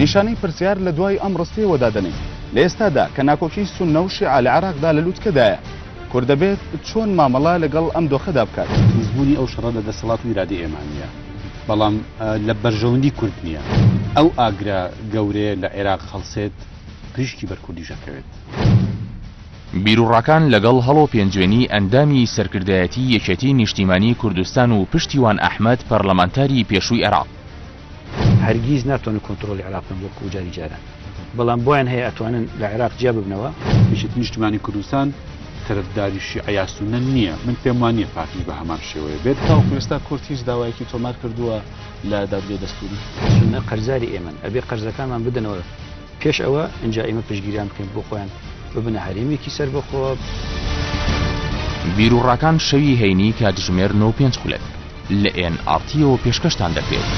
نیشانەی پرسیار لە دوای ئەم ڕستەیەوە دادەنێین، لە ئێستادا کە ناکۆکی سوننە و شیعە لە عێراقدا لە لوتکەدایە، کورد دەبێت چۆن مامەڵە لەگەڵ ئەم دۆخەدا بکات؟ دروستبوونی ئەو شەڕە لە دەسەڵات و ئیرادەی ئێمە نییە، بەڵام لە بەرژەوەندی کورد نییە ئەو ئاگرە گەورەیە لە عێراق هەڵسێت، پریشکی بەر کوردیش ئەکەوێت. بیروڕاکان لەگەڵ هەڵۆ پێنجوێنی ئەندامی سەرکردایەتی یەکێتی نیشتیمانی کوردستان و پشتیوان ئەحمەد پەرلەمانتاری پێشووی عێراق. هەرگیز ناتوانن کۆنتڕۆڵی عێراق بکەن وەکو جاری جاران، بەڵام بۆیان هەیە ئەتوانن لە عێراق جیا ببنەوە. یەکێتی نیشتیمانی کوردستان تەرەفداری شیعە یا سوننە نییە، من پێم وا نییە پارتیش بە هەمان شێوەیە بێت. تاوەکو ئێستا کورد هیچ داوایەکی تۆمار کردووە لە دادگای دەستووری؟ سوننە قەرزاری ئێمەن، ئەبێ قەرزەکانمان بدەنەوە پێش ئەوە ئینجا ئێمە پشتگیریان بکەین بۆ خۆیان ببنە هەرێمێکی سەربەخۆ. بیروڕاکان شەوی هەینی کاتژمێر نۆ و پێنج خولەک لە ئێن ئاڕ تیەوە پێشکەشتان دەکرێت.